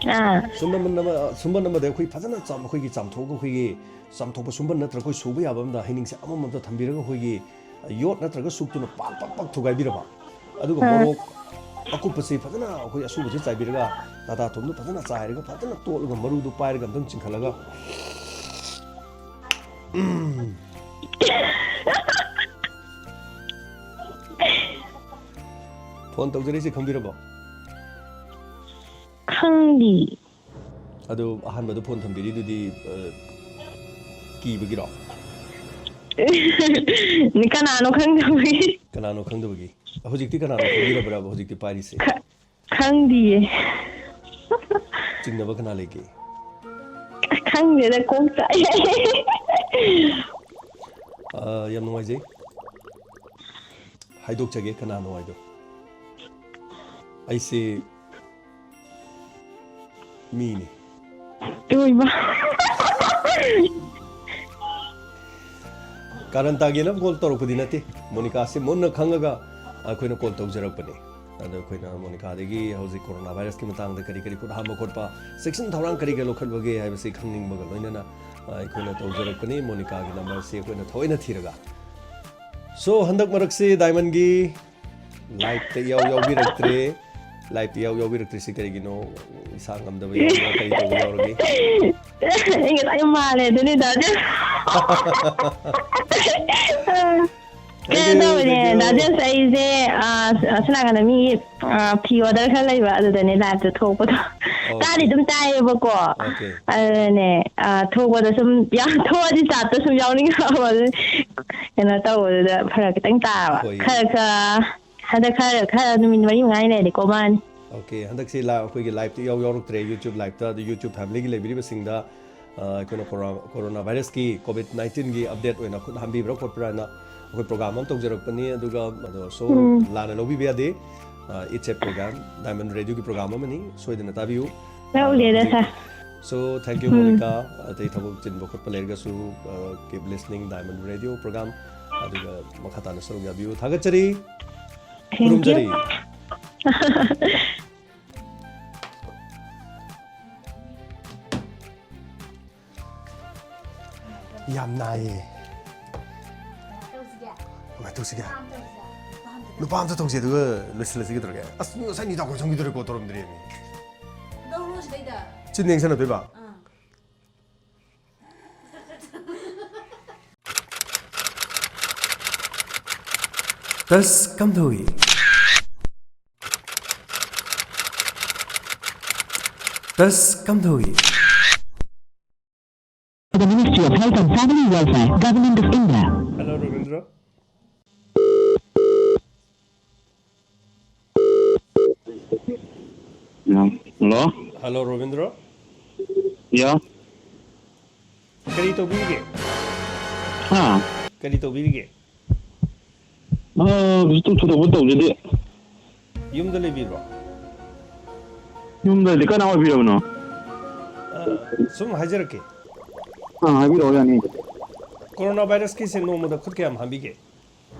ꯑꯥ꯫ ꯁꯨꯝꯕꯟ ꯑꯃ, ꯁꯨꯝꯕꯟ ꯑꯃꯗ ꯑꯩꯈꯣꯏ ꯐꯖꯅ ꯆꯥꯝ-, ꯑꯩꯈꯣꯏꯒꯤ ꯆꯥꯝꯊꯣꯛꯑꯒ, ꯑꯩꯈꯣꯏꯒꯤ ꯆꯥꯝꯊꯣꯛꯄ ꯁꯨꯝꯕꯟ ꯅꯠꯇ꯭ꯔꯒ ꯑꯩꯈꯣꯏ ꯁꯨꯕ ꯌꯥꯕ ꯑꯃꯗ ꯍꯩꯅꯤꯡꯁꯦ ꯑꯃꯃꯝꯇ ꯊꯝꯕꯤꯔꯒ, ꯑꯩꯈꯣꯏꯒꯤ ꯌꯣꯠ ꯅꯠꯇ꯭ꯔꯒ ꯁꯨꯛꯇꯨꯅ ꯄꯥꯛ ꯄꯥꯛ ꯄꯥꯛ ꯊꯨꯒꯥꯏꯕꯤꯔꯕ? ꯑꯗꯨꯒ ꯑꯥ꯫ ꯃꯣꯔꯣꯛ ꯑꯀꯨꯞꯄꯁꯤ ꯐꯖꯅ ꯑꯩꯈꯣꯏ ꯑꯁꯨꯕꯁꯤ ꯆꯥꯏꯕꯤꯔꯒ, ꯇꯥꯇꯥ ꯊꯨꯝꯗꯨ ꯐꯖꯅ ꯆꯥꯏꯔꯒ, ꯐꯖꯅ ꯇꯣꯠꯂꯒ, ꯃꯔꯨꯗꯨ ꯄꯥꯏꯔꯒ ꯑꯝꯇꯪ ꯆꯤꯡꯈꯠꯂꯒ, ꯎꯝ꯫ ꯐꯣꯟ ꯇꯧꯖꯔꯛꯏꯁꯦ ꯈꯪꯕꯤꯔꯕꯣ? ꯈꯪꯗꯤ꯫ ꯑꯗꯨ ꯑꯍꯥꯟꯕꯗ ꯐꯣꯟ ꯊꯝꯕꯤꯔꯤꯗꯨꯗꯤ, ꯑ, ꯀꯤꯕꯒꯤꯔꯣ? ꯀꯅꯥꯅꯣ ꯈꯪꯗꯕꯒꯤ꯫ ꯀꯅꯥꯅꯣ ꯈꯪꯗꯕꯒꯤ? ꯍꯧꯖꯤꯛꯇꯤ ꯀꯅꯥꯅꯣ ꯈꯪꯕꯤꯔꯕ꯭ꯔꯕ ꯍꯧꯖꯤꯛꯇꯤ ꯄꯥꯏꯔꯤꯁꯦ? ꯈ-, ꯈꯪꯗꯤꯌꯦ꯫ ꯆꯤꯡꯅꯕ ꯀꯅꯥ ꯂꯩꯒꯦ? ꯈꯪꯗꯦꯗ, ꯀꯣꯛ ꯆꯥꯛꯑꯦ꯫ ꯑ, ꯌꯥꯝ ꯅꯨꯡꯉꯥꯏꯖꯩ꯫ ꯍꯥꯏꯗꯣꯛꯆꯒꯦ ꯀꯅꯥꯅꯣ ꯍꯥꯏꯗꯣ꯫ ꯑꯩꯁꯦ ꯃꯤꯅꯤ꯫ ꯏꯃꯥ꯫ ꯀꯥꯔꯟ ꯇꯥꯒꯦꯅ ꯀꯣꯜ ꯇꯧꯔꯛꯄꯗꯤ ꯅꯠꯇꯦ꯫ ꯃꯣꯅꯤꯀꯥꯁꯦ ꯃꯨꯟꯅ ꯈꯪꯉꯒ ꯑꯩꯈꯣꯏꯅ ꯀꯣꯜ ꯇꯧꯖꯔꯛꯄꯅꯦ꯫ ꯑꯗꯣ ꯑꯩꯈꯣꯏꯅ ꯃꯣꯅꯤꯀꯥꯗꯒꯤ ꯍꯧꯖꯤꯛ ꯀꯣꯔꯣꯅꯥ ꯚꯥꯏꯔꯁꯀꯤ ꯃꯇꯥꯡꯗ ꯀꯔꯤ ꯀꯔꯤ ꯈꯨꯠ ꯍꯥꯝꯕ ꯈꯣꯠꯄ, ꯆꯦꯛꯁꯤꯟ ꯊꯧꯔꯥꯡ ꯀꯔꯤ ꯀꯔꯤ ꯂꯧꯈꯠꯄꯒꯦ ꯍꯥꯏꯕꯁꯤ ꯈꯪꯅꯤꯡꯕꯒ ꯂꯣꯏꯅꯅ, ꯑ, ꯑꯩꯈꯣꯏꯅ ꯇꯧꯖꯔꯛꯄꯅꯤ꯫ ꯃꯣꯅꯤꯀꯥꯒꯤ ꯅꯝꯕꯔꯁꯤ ꯑꯩꯈꯣꯏꯅ ꯊꯑꯣꯏꯅ ꯊꯤꯔꯒ꯫ So, ꯍꯟꯗꯛ ꯃꯔꯛꯁꯤ ꯗꯥꯏꯃꯟꯒꯤ ꯂꯥꯏꯞꯇ ꯏꯌꯥꯎ ꯌꯥꯎꯕꯤꯔꯛꯇ꯭ꯔꯦ꯫ ꯂꯥꯏꯞꯇ ꯏꯌꯥꯎ ꯌꯥꯎꯕꯤꯔꯛꯇ꯭ꯔꯤꯁꯤ ꯀꯔꯤꯒꯤꯅꯣ? ꯏꯁꯥ ꯉꯝꯗꯕ ꯌꯥꯎꯕ꯭ꯔꯥ? ꯀꯔꯤ ꯇꯧꯕ ꯌꯥꯎꯔꯒꯦ? ꯑꯩ ꯉꯁꯥꯏ ꯃꯥꯜꯂꯦ ꯑꯗꯨꯅꯤ, ꯗꯥ ꯖꯦꯝꯁ꯫ ꯀꯩꯅꯣ ꯀꯩꯗꯧ-, ꯇꯧꯕꯅꯦ, ꯀꯩꯗꯧ-, ꯗꯥ ꯖꯦꯝꯁ, ꯑꯩꯁꯦ, ꯑ, ꯑꯁꯣꯝ ꯅꯥꯀꯟꯗ ꯃꯤ, ꯑ, ꯐꯤ ꯑꯣꯔꯗꯔ ꯈꯔ ꯂꯩꯕ, ꯑꯗꯨꯗꯅꯦ ꯂꯥꯏꯞꯇ ꯊꯣꯛꯄꯗꯣ꯫ ꯑꯣꯀꯦ꯫ ꯇꯥꯗꯤ ꯑꯗꯨꯝ ꯇꯥꯏꯌꯦꯕꯀꯣ꯫ ꯑꯣꯀꯦ꯫ ꯑꯗꯨꯅꯦ, ꯑ, ꯊꯣꯛꯄꯗ ꯁꯨꯝ ꯌꯥꯝ ꯊꯣꯛꯑꯗꯤ ꯆꯥꯠꯇ ꯁꯨꯝ ꯌꯥꯎꯅꯤꯡꯉꯛꯑꯕ꯫ ꯑꯗꯨ ꯀꯩꯅꯣ ꯇꯧꯕꯗꯨꯗ ꯐꯔꯛ ꯈꯤꯇꯪ ꯇꯥꯕ꯫ ꯍꯣꯏ꯫ ꯈꯔ, ꯈꯔ ꯍꯟꯗꯛ ꯈꯔ, ꯈꯔ ꯅꯨꯃꯤꯠ ꯃꯔꯤ ꯃꯉꯥꯅꯤ ꯂꯩꯔꯗꯤ ꯀꯣꯝꯃꯛꯑꯅꯤ꯫ ꯑꯣꯀꯦ, ꯍꯟꯗꯛꯁꯤ ꯂꯥ-, ꯑꯩꯈꯣꯏꯒꯤ ꯂꯥꯏꯞꯇ ꯏꯌꯥꯎ ꯌꯥꯎꯔꯛꯇ꯭ꯔꯦ, YouTube ꯂꯥꯏꯞꯇ꯫ ꯑꯗꯨ YouTube ꯐꯦꯃꯤꯂꯤꯒꯤ ꯂꯩꯕꯤꯔꯤꯕꯁꯤꯡꯗ, ꯑ, ꯑꯩꯈꯣꯏꯅ ꯀꯣꯔꯣ-, ꯀꯣꯔꯣꯅꯥ ꯚꯥꯏꯔꯁꯀꯤ, ꯀꯣꯚꯤꯗ ꯅꯥꯏꯟꯇꯤꯟꯒꯤ ꯑꯞꯗꯦꯠ ꯑꯣꯏꯅ ꯈꯨꯠ ꯍꯥꯝꯕꯤꯕ꯭ꯔꯥ ꯈꯣꯠꯄ꯭ꯔꯥ ꯍꯥꯏꯅ ꯑꯩꯈꯣꯏ ꯄ꯭ꯔꯣꯒ꯭ꯔꯥꯝ ꯑꯃ ꯇꯧꯖꯔꯛꯄꯅꯤ꯫ ꯑꯗꯨꯒ ꯑꯗꯣ ꯁꯣ ꯎꯝ꯫ ꯂꯥꯟꯅ ꯂꯧꯕꯤꯕ ꯌꯥꯗꯦ꯫ ꯑ, it's a program, ꯗꯥꯏꯃꯟ ꯔꯦꯗꯤꯑꯣꯒꯤ ꯄ꯭ꯔꯣꯒ꯭ꯔꯥꯝ ꯑꯃꯅꯤ, ꯁꯣꯏꯗꯅ ꯇꯥꯕꯤꯌꯨ꯫ ꯂꯧꯗꯦꯗ, ꯑ, ꯍꯧꯖꯤꯛ-, sir. So, thank you, um. Monika. ꯑꯇꯩ ꯊꯕꯛ ꯆꯤꯟꯕ ꯈꯣꯠꯄ ꯂꯩꯔꯒꯁꯨ, uh, keep listening, Diamond radio program. ꯑꯗꯨꯒ ꯃꯈꯥ ꯇꯥꯅ ꯁꯔꯨꯛ ꯌꯥꯕꯤꯌꯨ꯫ ꯊꯥꯒꯠꯆꯔꯤ꯫ Thank you꯫ ꯈꯨꯔꯨꯝꯖꯔꯤ꯫ ꯌꯥꯝ ꯅꯥꯏꯌꯦ꯫ ꯀꯃꯥꯏꯅ ꯇꯧꯁꯤꯒꯦ? ꯅꯨꯄꯥ ꯑꯝꯇ ꯇꯧꯁꯤ, ꯑꯗꯨꯒ ꯂꯣꯏꯁꯤꯜꯂꯁꯤ ꯀꯩꯗꯧꯔꯒꯦ? ꯑꯁ, ꯉꯁꯥꯏ ꯅꯤꯗꯥ ꯀꯣꯟꯁꯝꯒꯤꯗꯨꯔꯦꯀꯣ ꯇꯧꯔꯝꯗ꯭ꯔꯦꯃꯤ꯫ ꯂꯧꯔꯣ ꯁꯤꯗꯩꯗ꯫ ꯆꯤꯟ ꯌꯦꯡꯁꯟꯅꯗꯣꯏꯕ? ꯑꯥ꯫ ꯇꯁ ꯀꯝꯗꯧꯏ? ꯑꯁ, ꯀꯝꯗꯧꯏ? The Ministry of Health and Family Welfare, Government of India. Hello, Ravindra. Hello. Hello, Ravindra. Yeah. ꯀꯔꯤ ꯇꯧꯕꯤꯔꯤꯒꯦ? ꯍꯥ? ꯀꯔꯤ ꯇꯧꯕꯤꯔꯤꯒꯦ? ꯑꯥ, ꯀꯩꯁꯨ ꯊꯣꯏꯗꯣꯛꯄ ꯇꯧꯖꯗꯦ꯫ ꯌꯨꯝꯗ ꯂꯩꯕꯤꯕ꯭ꯔꯣ? ꯌꯨꯝꯗ ꯂꯩ꯫ ꯀꯅꯥ ꯑꯣꯏꯕꯤꯔꯕꯅꯣ? ꯑ, ꯁꯨꯝ ꯍꯥꯏꯖꯔꯛꯀꯦ꯫ ꯑꯥ, ꯍꯥꯏꯕꯤꯔꯛꯑꯣ, ꯌꯥꯅꯤ꯫ ꯀꯣꯔꯣꯅꯥ ꯚꯥꯏꯔꯁꯀꯤꯁꯦ ꯅꯣꯡꯃꯗ ꯈꯨꯠ ꯀꯌꯥꯝ ꯍꯥꯝꯕꯤꯒꯦ?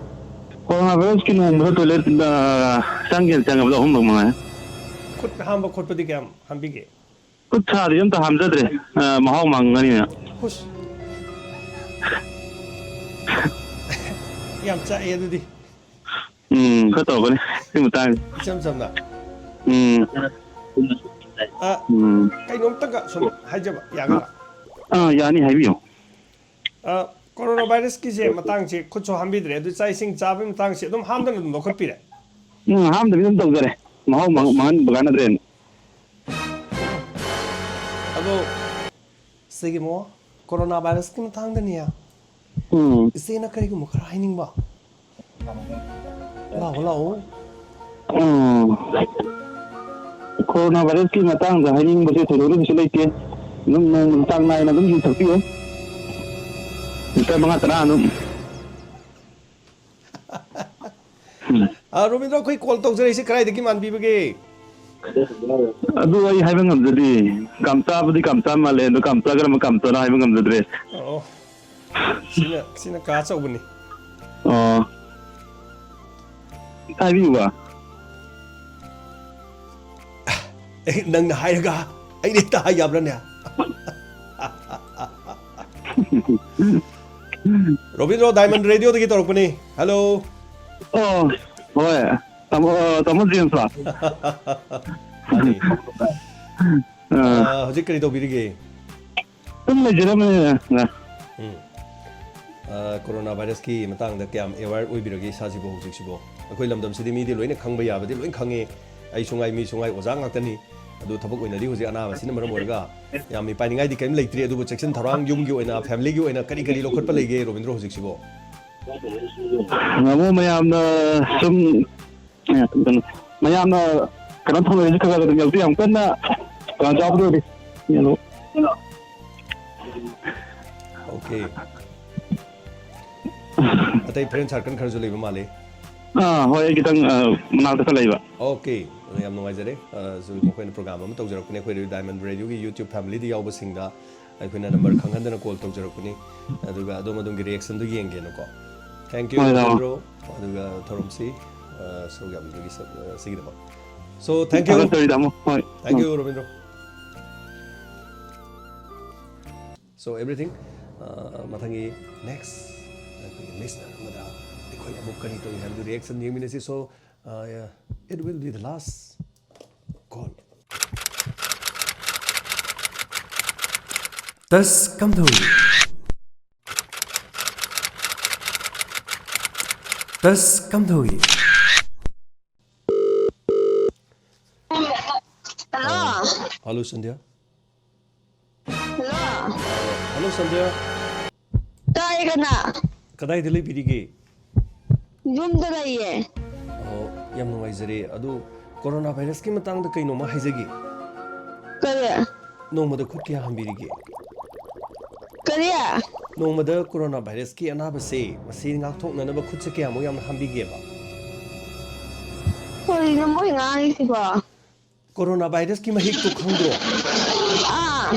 ꯀꯣꯔꯣꯅꯥ ꯚꯥꯏꯔꯁꯀꯤ ꯅꯣꯡꯃꯗ ꯇꯣꯏꯂꯦꯠ, ꯑ, ꯆꯪꯒꯦꯅ ꯆꯪꯉꯕꯗ ꯑꯍꯨꯝꯂꯛ ꯃꯉꯥꯏ꯫ ꯈꯨꯠ ꯍꯥꯝꯕ ꯈꯣꯠꯄꯗꯤ ꯀꯌꯥꯝ ꯍꯥꯝꯕꯤꯒꯦ? ꯈꯨꯠ ꯁꯥꯗꯤ ꯑꯝꯇ ꯍꯥꯝꯖꯗ꯭ꯔꯦ, ꯑ, ꯃꯍꯥꯎ ꯃꯥꯡꯒꯅꯤꯅ꯫ ꯍꯨꯁ꯫ ꯌꯥꯝ ꯆꯥꯛꯑꯦ ꯑꯗꯨꯗꯤ꯫ ꯎꯝ, ꯈꯔ ꯇꯧꯔꯛꯀꯅꯤ ꯁꯤ ꯃꯇꯥꯡꯁꯦ꯫ ꯏꯆꯝ ꯆꯝꯅ꯫ ꯎꯝ꯫ ꯑ, ꯎꯝ꯫ ꯀꯩꯅꯣꯝꯇꯒ ꯁꯨꯝ ꯍꯥꯏꯖꯕ ꯌꯥꯒꯗ꯭ꯔꯥ? ꯑꯥ, ꯌꯥꯅꯤ, ꯍꯥꯏꯕꯤꯌꯨ꯫ ꯑ, ꯀꯣꯔꯣꯅꯥ ꯚꯥꯏꯔꯁꯀꯤꯁꯦ ꯃꯇꯥꯡꯁꯦ ꯈꯨꯠꯁꯨ ꯍꯥꯝꯕꯤꯗ꯭ꯔꯦ, ꯑꯗꯨ ꯆꯥꯛ ꯏꯁꯤꯡ ꯆꯥꯕꯒꯤ ꯃꯇꯥꯡꯁꯦ ꯑꯗꯨꯝ ꯍꯥꯝꯗꯅ ꯑꯗꯨꯝ ꯂꯧꯈꯠꯄꯤꯔꯦ? ꯎꯝ, ꯍꯥꯝꯗꯕꯤ ꯑꯗꯨꯝ ꯇꯧꯖꯔꯦ꯫ ꯃꯍꯥꯎ ꯃꯥꯡ-, ꯑꯁ꯫ ꯃꯥꯡꯍꯟꯕ ꯀꯥꯟꯅꯗ꯭ꯔꯦꯅ꯫ ꯑꯗꯣ ꯁꯤꯒꯤ ꯑꯃꯨꯛ ꯀꯣꯔꯣꯅꯥ ꯚꯥꯏꯔꯁꯀꯤ ꯃꯇꯥꯡꯗꯅꯦ꯫ ꯎꯝ꯫ ꯏꯆꯦꯅ ꯀꯔꯤꯒꯨꯝꯕ ꯈꯔ ꯍꯥꯏꯅꯤꯡꯕ? ꯂꯥꯛꯑꯣ, ꯂꯥꯛꯑꯣ꯫ ꯎꯝ꯫ ꯀꯣꯔꯣꯅꯥ ꯚꯥꯏꯔꯁꯀꯤ ꯃꯇꯥꯡꯗ ꯍꯥꯏꯅꯤꯡꯕꯁꯦ ꯊꯣꯏꯗꯣꯛꯅ ꯀꯩꯁꯨ ꯂꯩꯇꯦ꯫ ꯑꯗꯨꯝ ꯅꯣꯡꯃꯒꯤ ꯆꯥꯡ ꯅꯥꯏꯅ ꯑꯗꯨꯝ ꯌꯨ ꯊꯛꯄꯤꯌꯨ꯫ ꯂꯤꯇꯔ ꯃꯉꯥ ꯇꯔꯥ ꯑꯗꯨꯝ꯫ ꯎꯝ꯫ ꯑ, ꯔꯣꯕꯤꯟꯗ꯭ꯔꯣ, ꯑꯩꯈꯣꯏ ꯀꯣꯜ ꯇꯧꯖꯔꯛꯏꯁꯦ ꯀꯗꯥꯏꯗꯒꯤ ꯃꯥꯟꯕꯤꯕꯒꯦ? ꯑꯗꯨ ꯑꯩ ꯍꯥꯏꯕ ꯉꯝꯖꯗꯦ꯫ ꯀꯥꯝꯆꯥꯕꯨꯗꯤ ꯀꯥꯝꯆꯥ ꯃꯥꯜꯂꯦ, ꯑꯗꯣ ꯀꯥꯝꯆꯥꯒꯔ ꯀꯥꯝꯆꯥꯅ ꯍꯥꯏꯕ ꯉꯝꯖꯗ꯭ꯔꯦ꯫ ꯑꯣ, ꯁꯤꯅ, ꯁꯤꯅ ꯀꯥ ꯑꯆꯧꯕꯅꯤ꯫ ꯑꯣ꯫ ꯍꯥꯏꯕꯤꯌꯨꯕ꯫ ꯑꯦ, ꯅꯪꯅ ꯍꯥꯏꯔꯒ ꯑꯩꯅ ꯍꯦꯛꯇ ꯍꯥꯏ ꯌꯥꯕ꯭ꯔꯥꯅꯦ? ꯔꯣꯕꯤꯟꯗ꯭ꯔꯣ, ꯗꯥꯏꯃꯟ ꯔꯦꯗꯤꯑꯣꯗꯒꯤ ꯇꯧꯔꯛꯄꯅꯤ꯫ ꯍꯜꯂꯣ꯫ ꯑꯣ, ꯍꯣꯏ꯫ ꯇꯥꯃꯣ, ꯑ, ꯇꯥꯃꯣ ꯖꯦꯝꯁꯂꯣ? ꯃꯥꯅꯤ꯫ ꯑ꯫ ꯑ, ꯍꯧꯖꯤꯛ ꯀꯔꯤ ꯇꯧꯕꯤꯔꯤꯒꯦ? ꯑꯗꯨꯝ ꯂꯩꯖꯔꯝꯕꯅꯤꯗ꯫ ꯎꯝ꯫ ꯑ, ꯀꯣꯔꯣꯅꯥ ꯚꯥꯏꯔꯁꯀꯤ ꯃꯇꯥꯡꯗ ꯀꯌꯥꯝ ꯑꯦꯋꯦꯌꯔ ꯑꯣꯏꯕꯤꯔꯒꯦ ꯏꯁꯥꯁꯤꯕꯨ ꯍꯧꯖꯤꯛꯁꯤꯕꯨ? ꯑꯩꯈꯣꯏ ꯂꯝꯗꯝꯁꯤꯗꯤ ꯃꯤꯗꯤ ꯂꯣꯏꯅ ꯈꯪꯕ ꯌꯥꯕꯗꯤ ꯂꯣꯏꯅ ꯈꯪꯉꯤ꯫ ꯑꯩꯁꯨ ꯉꯥꯏ, ꯃꯤꯁꯨ ꯉꯥꯏ, ꯑꯣꯖꯥ ꯉꯥꯛꯇꯅꯤ꯫ ꯑꯗꯨ ꯊꯕꯛ ꯑꯣꯏꯅꯗꯤ ꯍꯧꯖꯤꯛ ꯑꯅꯥꯕꯁꯤꯅ ꯃꯔꯝ ꯑꯣꯏꯔꯒ ꯌꯥꯝ ꯃꯤꯄꯥꯏꯅꯤꯡꯉꯥꯏꯗꯤ ꯀꯔꯤꯝ ꯂꯩꯇ꯭ꯔꯤ꯫ ꯑꯗꯨꯕꯨ ꯆꯦꯛꯁꯤꯟ ꯊꯧꯔꯥꯡ ꯌꯨꯝꯒꯤ ꯑꯣꯏꯅ, ꯐꯦꯃꯤꯂꯤꯒꯤ ꯑꯣꯏꯅ ꯀꯔꯤ ꯀꯔꯤ ꯂꯧꯈꯠꯄ ꯂꯩꯒꯦ, ꯔꯣꯕꯤꯟꯗ꯭ꯔꯣ, ꯍꯧꯖꯤꯛꯁꯤꯕꯣ? ꯉꯥꯃꯣ ꯃꯌꯥꯝꯅ ꯁꯨꯝ, ꯑꯦ, ꯀꯩꯅꯣ, ꯃꯌꯥꯝꯅ ꯀꯩꯅꯣ ꯊꯝꯅꯔꯤꯁꯦ ꯈꯔ ꯈꯔ ꯑꯗꯨꯝ ꯌꯥꯎꯕꯤꯌꯨ꯫ ꯌꯥꯝ ꯀꯟꯅ ꯀꯩꯅꯣ ꯆꯥꯕꯗꯤ ꯑꯣꯏꯗꯦ꯫ ꯑꯗꯣ ꯑꯣꯀꯦ꯫ ꯑꯇꯩ ꯐ꯭ꯔꯦꯟ ꯁꯥꯔꯀꯜ ꯈꯔꯁꯨ ꯂꯩꯕ ꯃꯥꯜꯂꯤ꯫ ꯑꯥ, ꯍꯣꯏ, ꯑꯩ ꯈꯤꯇꯪ, ꯑ, ꯃꯅꯥꯛꯇ ꯈꯔ ꯂꯩꯕ꯫ ꯑꯣꯀꯦ, ꯑꯗꯣ ꯌꯥꯝ ꯅꯨꯡꯉꯥꯏꯖꯔꯦ꯫ ꯑ, ꯁꯨ ꯃꯈꯣꯏꯅ ꯄ꯭ꯔꯣꯒ꯭ꯔꯥꯝ ꯑꯃ ꯇꯧꯖꯔꯛꯄꯅꯦ ꯑꯩꯈꯣꯏ ꯔꯦꯗꯤꯑꯣ ꯗꯥꯏꯃꯟ ꯔꯦꯗꯤꯑꯣꯒꯤ YouTube ꯐꯦꯃꯤꯂꯤꯗ ꯌꯥꯎꯕꯁꯤꯡꯗ꯫ ꯑꯩꯈꯣꯏꯅ ꯅꯝꯕꯔ ꯈꯪꯍꯟꯗꯅ ꯀꯣꯜ ꯇꯧꯖꯔꯛꯄꯅꯤ꯫ ꯑꯗꯨꯒ ꯑꯗꯣꯝ ꯑꯗꯣꯝꯒꯤ ꯔꯤꯌꯦꯛꯁꯟꯗꯨ ꯌꯦꯡꯒꯦꯅꯀꯣ꯫ Thank you, ꯍꯣꯏ, ꯇꯥꯃꯣ꯫ ꯔꯣꯕꯤꯟꯗ꯭ꯔꯣ꯫ ꯑꯗꯨꯒ ꯊꯧꯔꯝꯁꯤ, ꯑ, ꯁꯔꯨꯛ ꯌꯥꯕꯤꯕꯒꯤ ꯁ-, ꯑ, ꯁꯤꯒꯤꯗꯃꯛ꯫ So, thank you꯫ ꯊꯥꯒꯠꯆꯔꯤ, ꯇꯥꯃꯣ꯫ ꯍꯣꯏ꯫ Thank you, Robindro. So, everything, ꯑ, ꯃꯊꯪꯒꯤ ꯅꯦꯛꯁ ꯑꯩꯈꯣꯏꯒꯤ ꯂꯤꯁꯅꯔ ꯑꯃꯗ ꯑꯩꯈꯣꯏ ꯑꯃꯨꯛ ꯀꯔꯤ ꯇꯧꯏ ꯍꯥꯏꯕꯗꯨ ꯔꯤꯌꯦꯛꯁꯟ ꯌꯦꯡꯃꯤꯟꯅꯁꯤ꯫ So, uh, it will be the last call. ꯇꯁ ꯀꯝꯗꯧꯔꯤ? ꯇꯁ ꯀꯝꯗꯧꯔꯤ? Hello. Uh, hello, Sandhya. Hello. Hello, Sandhya. ꯇꯥꯏꯌꯦ, ꯀꯅꯥ? ꯀꯗꯥꯏꯗ ꯂꯩꯕꯤꯔꯤꯒꯦ? ꯌꯨꯝꯗ ꯂꯩꯌꯦ꯫ ꯑꯣ, ꯌꯥꯝ ꯅꯨꯡꯉꯥꯏꯖꯔꯦ꯫ ꯑꯗꯨ ꯀꯣꯔꯣꯅꯥ ꯚꯥꯏꯔꯁꯀꯤ ꯃꯇꯥꯡꯗ ꯀꯩꯅꯣꯝꯃ ꯍꯥꯏꯖꯒꯦ꯫ ꯀꯔꯤ? ꯅꯣꯡꯃꯗ ꯈꯨꯠ ꯀꯌꯥ ꯍꯥꯝꯕꯤꯔꯤꯒꯦ? ꯀꯔꯤ? ꯅꯣꯡꯃꯗ ꯀꯣꯔꯣꯅꯥ ꯚꯥꯏꯔꯁꯀꯤ ꯑꯅꯥꯕꯁꯦ, ꯃꯁꯤ ꯉꯥꯛꯊꯣꯛꯅꯅꯕ ꯈꯨꯠꯁꯦ ꯀꯌꯥꯃꯨꯛ ꯌꯥꯝꯅ ꯍꯥꯝꯕꯤꯒꯦꯕ? ꯀꯔꯤꯅꯣ ꯃꯣꯏ ꯉꯥꯡꯉꯤꯁꯤꯕꯣ? ꯀꯣꯔꯣꯅꯥ ꯚꯥꯏꯔꯁꯀꯤ ꯃꯍꯤꯛꯇꯨ ꯈꯪꯗ꯭ꯔꯣ? ꯑꯥ꯫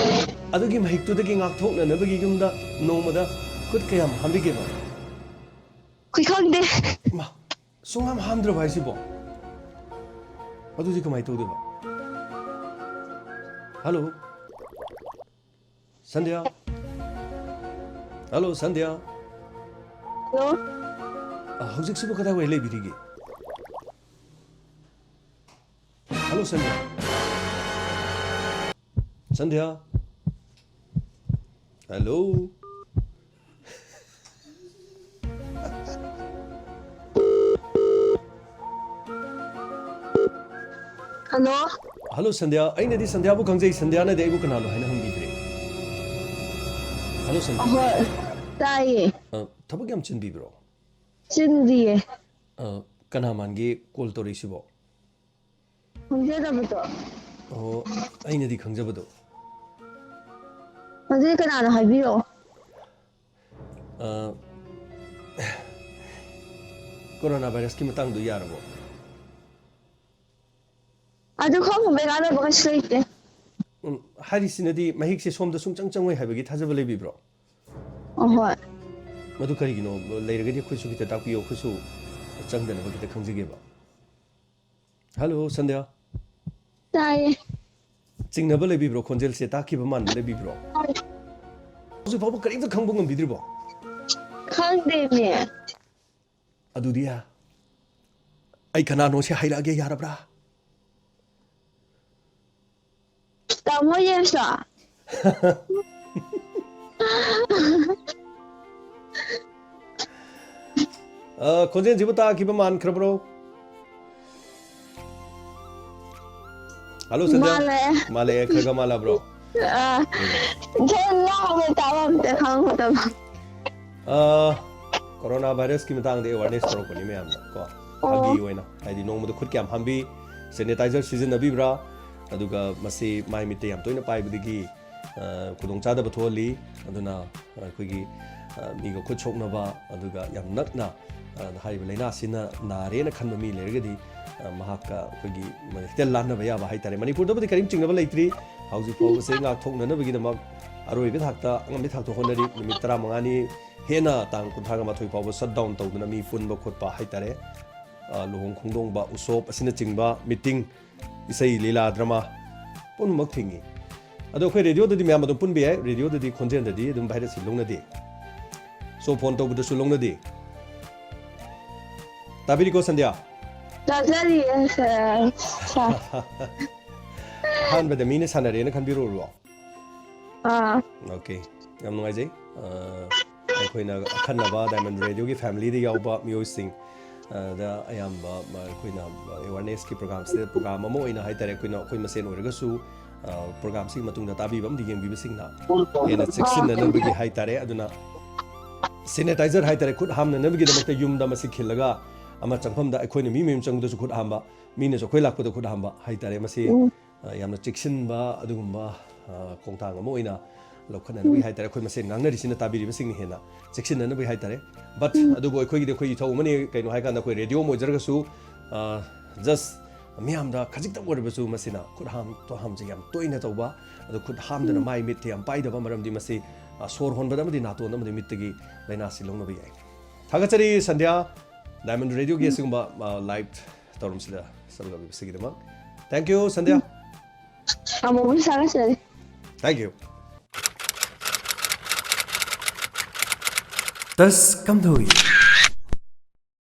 ꯑꯗꯨꯒꯤ ꯃꯍꯤꯛꯇꯨꯗꯒꯤ ꯉꯥꯛꯊꯣꯛꯅꯅꯕꯒꯤ ꯌꯨꯝꯗ ꯅꯣꯡꯃꯗ ꯈꯨꯠ ꯀꯌꯥꯝ ꯍꯥꯝꯕꯤꯒꯦꯕ? ꯑꯩꯈꯣꯏ ꯈꯪꯗꯦ꯫ ꯃꯥ, ꯁꯨꯡꯍꯥꯝ ꯍꯥꯝꯗ꯭ꯔꯕ ꯍꯥꯏꯁꯤꯕꯣ? ꯑꯗꯨꯗꯤ ꯀꯃꯥꯏꯅ ꯇꯧꯗꯣꯏꯕ? Hello? Sandhya? Hello, Sandhya? Hello? ꯑ, ꯍꯧꯖꯤꯛꯁꯤꯕꯨ ꯀꯗꯥꯏꯋꯥꯏ ꯂꯩꯕꯤꯔꯤꯒꯦ? ꯍꯜꯂꯣ, ꯁꯟꯙ꯭ꯌꯥ? ꯁꯟꯙ꯭ꯌꯥ? ꯍꯜꯂꯣ? ꯍꯜꯂꯣ? ꯍꯜꯂꯣ ꯁꯟꯙ꯭ꯌꯥ, ꯑꯩꯅꯗꯤ ꯁꯟꯙ꯭ꯌꯥꯕꯨ ꯈꯪꯖꯩ, ꯁꯟꯙ꯭ꯌꯥꯅꯗꯤ ꯑꯩꯕꯨ ꯀꯅꯥꯅꯣ ꯍꯥꯏꯅ ꯍꯪꯕꯤꯗ꯭ꯔꯦ꯫ ꯍꯜꯂꯣ ꯁꯟꯙ꯭ꯌꯥ꯫ ꯑꯍꯣꯏ, ꯇꯥꯏꯌꯦ꯫ ꯑ, ꯊꯕꯛ ꯌꯥꯝ ꯆꯤꯟꯕꯤꯕ꯭ꯔꯣ? ꯆꯤꯟꯗꯤꯌꯦ꯫ ꯑ, ꯀꯅꯥ ꯃꯥꯟꯒꯦ ꯀꯣꯜ ꯇꯧꯔꯛꯏꯁꯤꯕꯣ? ꯈꯪꯖꯗꯕꯗꯣ꯫ ꯑꯣ, ꯑꯩꯅꯗꯤ ꯈꯪꯖꯕꯗꯣ꯫ ꯑꯗꯨꯗꯤ ꯀꯅꯥꯅꯣ ꯍꯥꯏꯕꯤꯔꯛꯑꯣ꯫ ꯑ, ꯀꯣꯔꯣꯅꯥ ꯚꯥꯏꯔꯁꯀꯤ ꯃꯇꯥꯡꯗꯣ ꯌꯥꯔꯕꯣ? ꯑꯗꯨ ꯈꯪꯗꯕꯩ ꯀꯥꯟꯅꯕ ꯀꯩꯁꯨ ꯂꯩꯇꯦ꯫ ꯎꯝ, ꯍꯥꯏꯔꯤꯁꯤꯅꯗꯤ ꯃꯍꯤꯛꯁꯦ ꯁꯣꯝꯗ ꯁꯨꯡꯆꯪ ꯆꯪꯉꯣꯏ ꯍꯥꯏꯕꯒꯤ ꯊꯥꯖꯕ ꯂꯩꯕꯤꯕ꯭ꯔꯣ? ꯑꯍꯣꯏ꯫ ꯃꯗꯨ ꯀꯔꯤꯒꯤꯅꯣ? ꯂꯩꯔꯒꯗꯤ ꯑꯩꯈꯣꯏꯁꯨ ꯈꯤꯇ ꯇꯥꯛꯄꯤꯌꯣ, ꯑꯩꯈꯣꯏꯁꯨ ꯆꯪꯗꯅꯕ ꯈꯤꯇ ꯈꯪꯖꯒꯦꯕ꯫ ꯍꯜꯂꯣ, ꯁꯟꯙ꯭ꯌꯥ꯫ ꯇꯥꯏꯌꯦ꯫ ꯆꯤꯡꯅꯕ ꯂꯩꯕꯤꯕ꯭ꯔꯣ? ꯈꯣꯟꯖꯦꯜꯁꯦ ꯇꯥꯈꯤꯕ ꯃꯥꯟꯕ ꯂꯩꯕꯤꯕ꯭ꯔꯣ? ꯍꯧꯖꯤꯛ ꯐꯥꯎꯕ ꯀꯔꯤꯝꯇ ꯈꯪꯕ ꯉꯝꯕꯤꯗ꯭ꯔꯤꯕꯣ? ꯈꯪꯗꯦꯅꯦ꯫ ꯑꯗꯨꯗꯤ ꯑꯩ ꯀꯅꯥꯅꯣ ꯁꯤ ꯍꯥꯏꯔꯛꯑꯒꯦ, ꯌꯥꯔꯕ꯭ꯔꯥ? ꯇꯥꯃꯣ ꯌꯦꯟꯁꯣ꯫ ꯑ, ꯈꯣꯟꯖꯦꯜꯁꯤꯕꯨ ꯇꯥꯈꯤꯕ ꯃꯥꯟꯈ꯭ꯔꯕ꯭ꯔꯣ? ꯍꯜꯂꯣ, ꯁꯟꯙ꯭ꯌꯥ꯫ ꯃꯥꯜꯂꯦ꯫ ꯃꯥꯜꯂꯦ, ꯈꯔ ꯈꯔ ꯃꯥꯜꯂꯕ꯭ꯔꯣ? ꯑ, ꯎꯝ꯫ ꯈꯔ ꯂꯥꯎꯅ ꯇꯥꯕ ꯑꯝꯇ ꯈꯪꯍꯧꯗꯕ꯫ ꯑ, ꯀꯣꯔꯣꯅꯥ ꯚꯥꯏꯔꯁꯀꯤ ꯃꯇꯥꯡꯗ awareness ꯇꯧꯔꯛꯄꯅꯤ ꯃꯌꯥꯝꯗ ꯀꯣ꯫ ꯑꯣ꯫ ꯐꯥꯒꯤ ꯑꯣꯏꯅ, ꯍꯥꯏꯗꯤ ꯅꯣꯡꯃꯗ ꯈꯨꯠ ꯀꯌꯥꯝ ꯍꯥꯝꯕꯤ, sanitizer ꯁꯤꯖꯤꯟꯅꯕꯤꯕ꯭ꯔꯥ, ꯑꯗꯨꯒ ꯃꯁꯤ ꯃꯥꯏ ꯃꯤꯠꯇ ꯌꯥꯝ ꯇꯣꯏꯅ ꯄꯥꯏꯕꯗꯒꯤ, ꯑ, ꯈꯨꯗꯣꯡꯆꯥꯗꯕ ꯊꯣꯛꯍꯜꯂꯤ꯫ ꯑꯗꯨꯅ, ꯑ, ꯑꯩꯈꯣꯏꯒꯤ, ꯑ, ꯃꯤꯒ ꯈꯨꯠ ꯁꯣꯛꯅꯕ, ꯑꯗꯨꯒ ꯌꯥꯝ ꯅꯛꯅ, ꯑ, ꯍꯥꯏꯔꯤꯕ ꯂꯥꯏꯅꯥꯁꯤꯅ ꯅꯥꯔꯦꯅ ꯈꯟꯕ ꯃꯤ ꯂꯩꯔꯒꯗꯤ, ꯑ, ꯃꯍꯥꯛꯀ ꯑꯩꯈꯣꯏꯒꯤ ꯍꯦꯛꯇ ꯂꯥꯟꯅꯕ ꯌꯥꯕ ꯍꯥꯏꯇꯥꯔꯦ꯫ ꯃꯅꯤꯄꯨꯔꯗꯕꯨꯗꯤ ꯀꯔꯤꯝ ꯆꯤꯡꯅꯕ ꯂꯩꯇ꯭ꯔꯤ꯫ ꯍꯧꯖꯤꯛ ꯐꯥꯎꯕꯁꯦ ꯉꯥꯛꯊꯣꯛꯅꯅꯕꯒꯤꯗꯃꯛ ꯑꯔꯣꯏꯕ ꯊꯥꯛꯇ, ꯑꯉꯝꯕ ꯊꯥꯛꯇ ꯍꯣꯠꯅꯔꯤ꯫ ꯅꯨꯃꯤꯠ ꯇꯔꯥꯃꯉꯥꯅꯤ ꯍꯦꯟꯅ, ꯇꯥꯡ ꯀꯨꯟꯊ꯭ꯔꯥꯒ ꯃꯥꯊꯣꯏ ꯐꯥꯎꯕ shutdown ꯇꯧꯗꯨꯅ ꯃꯤ ꯄꯨꯟꯕ ꯈꯣꯠꯄ ꯍꯥꯏꯇꯥꯔꯦ, ꯑ, ꯂꯨꯍꯣꯡ ꯈꯣꯡꯗꯣꯡꯕ, ꯎꯁꯣꯞ ꯑꯁꯤꯅꯆꯤꯡꯕ, meeting, ꯏꯁꯩ, ꯂꯤꯂꯥ, drama ꯄꯨꯝꯅꯃꯛ ꯊꯤꯡꯉꯤ꯫ ꯑꯗꯣ ꯑꯩꯈꯣꯏ radioꯗꯗꯤ ꯃꯌꯥꯝ ꯑꯗꯨꯝ ꯄꯨꯟꯕ ꯌꯥꯏ, radioꯗꯗꯤ ꯈꯣꯟꯖꯦꯜꯗꯗꯤ ꯑꯗꯨꯝ virusꯁꯤ ꯂꯧꯅꯗꯦ꯫ So phone ꯇꯧꯕꯗꯁꯨ ꯂꯧꯅꯗꯦ꯫ ꯇꯥꯕꯤꯔꯤꯀꯣ ꯁꯟꯙ꯭ꯌꯥ? ꯇꯥꯖꯔꯤꯌꯦ, sir꯫ Sir꯫ ꯑꯍꯥꯟꯕꯗ ꯃꯤꯅ ꯁꯥꯟꯅꯔꯦꯅ ꯈꯟꯕꯤꯔꯨꯔꯕꯣ? ꯑꯥ꯫ Okay꯫ ꯌꯥꯝ ꯅꯨꯡꯉꯥꯏꯖꯩ꯫ ꯑ, ꯑꯩꯈꯣꯏꯅ ꯑꯈꯟꯅꯕ Diamond Radioꯒꯤ familyꯗ ꯌꯥꯎꯕ ꯃꯤꯑꯣꯏꯁꯤꯡ, ꯑ, ꯗ ꯑꯌꯥꯝꯕ, ꯑ, ꯑꯩꯈꯣꯏꯅ awareness ꯀꯤ program ꯁꯤꯗ program ꯑꯃ ꯑꯣꯏꯅ ꯍꯥꯏꯇꯥꯔꯦ, ꯑꯩꯈꯣꯏꯅ, ꯑꯩꯈꯣꯏ ꯃꯁꯦꯟ ꯑꯣꯏꯔꯒꯁꯨ, ꯑ, program ꯁꯤꯒꯤ ꯃꯇꯨꯡꯗ ꯇꯥꯕꯤꯕ ꯑꯃꯗꯤ ꯌꯦꯡꯕꯤꯕꯁꯤꯡꯅ ꯍꯦꯟꯅ ꯆꯦꯛꯁꯤꯟꯅꯅꯕꯒꯤ ꯍꯥꯏꯇꯥꯔꯦ꯫ ꯑꯗꯨꯅ sanitizer ꯍꯥꯏꯇꯥꯔꯦ, ꯈꯨꯠ ꯍꯥꯝꯅꯅꯕꯒꯤꯗꯃꯛꯇ ꯌꯨꯝꯗ ꯃꯁꯤ ꯈꯤꯜꯂꯒ ꯑꯃ ꯆꯪꯐꯝꯗ ꯑꯩꯈꯣꯏꯅ ꯃꯤ ꯃꯌꯨꯝ ꯆꯪꯕꯗꯁꯨ ꯈꯨꯠ ꯍꯥꯝꯕ, ꯃꯤꯅꯁꯨ ꯑꯩꯈꯣꯏ ꯂꯥꯛꯄꯗ ꯈꯨꯠ ꯍꯥꯝꯕ ꯍꯥꯏꯇꯥꯔꯦ꯫ ꯃꯁꯤ, ꯎꯝ꯫ ꯑ, ꯌꯥꯝꯅ ꯆꯦꯛꯁꯤꯟꯕ ꯑꯗꯨꯒꯨꯝꯕ, ꯑ, ꯈꯣꯡꯊꯥꯡ ꯑꯃ ꯑꯣꯏꯅ ꯂꯧꯈꯠꯅꯅꯕꯒꯤ ꯎꯝ꯫ ꯍꯥꯏꯇꯥꯔꯦ, ꯑꯩꯈꯣꯏ ꯃꯁꯦꯟ ꯉꯥꯡꯅꯔꯤꯁꯤꯅ ꯇꯥꯕꯤꯔꯤꯕꯁꯤꯡꯅ ꯍꯦꯟꯅ ꯆꯦꯛꯁꯤꯟꯅꯅꯕꯒꯤ ꯍꯥꯏꯇꯥꯔꯦ꯫ But ꯎꯝ꯫ ꯑꯗꯨꯕꯨ ꯑꯩꯈꯣꯏꯒꯤꯗꯤ ꯑꯩꯈꯣꯏ ꯏꯊꯧ ꯑꯃꯅꯤ꯫ ꯀꯩꯅꯣ ꯍꯥꯏꯀꯥꯟꯗ ꯑꯩꯈꯣꯏ radio ꯑꯃ ꯑꯣꯏꯖꯔꯒꯁꯨ, ꯑ, just ꯃꯤꯌꯥꯝꯗ ꯈꯖꯤꯛꯇꯪ ꯑꯣꯏꯔꯕꯁꯨ ꯃꯁꯤꯅ ꯈꯨꯠ ꯍꯥꯝ ꯈꯨꯠ ꯍꯥꯝꯁꯦ ꯌꯥꯝ ꯇꯣꯏꯅ ꯇꯧꯕ, ꯑꯗꯨ ꯈꯨꯠ ꯍꯥꯝꯗꯅ ꯎꯝ꯫ ꯃꯥꯏ ꯃꯤꯠꯇ ꯌꯥꯝ ꯄꯥꯏꯗꯕ, ꯃꯔꯝꯗꯤ ꯃꯁꯤ, ꯑ, ꯁꯣꯔ ꯍꯣꯟꯕꯗ ꯑꯃꯗꯤ ꯅꯥꯇꯣꯟ ꯑꯃꯗꯤ ꯃꯤꯠꯇꯒꯤ ꯂꯥꯏꯅꯥꯁꯤ ꯂꯧꯅꯕ ꯌꯥꯏ꯫ ꯊꯥꯒꯠꯆꯔꯤ ꯁꯟꯙ꯭ꯌꯥ, Diamond Radio ꯒꯤ ꯎꯝ꯫ ꯑꯁꯤꯒꯨꯝꯕ, ꯑ, live ꯊꯧꯔꯝꯁꯤꯗ ꯁꯔꯨꯛ ꯌꯥꯕꯤꯕꯁꯤꯒꯤꯗꯃꯛ꯫ Thank you, ꯁꯟꯙ꯭ꯌꯥ꯫ ꯎꯝ꯫ ꯑꯃꯨꯛ ꯊꯥꯒꯠꯆꯔꯤ꯫ Thank you꯫ ꯇꯁ ꯀꯝꯗꯧꯏ?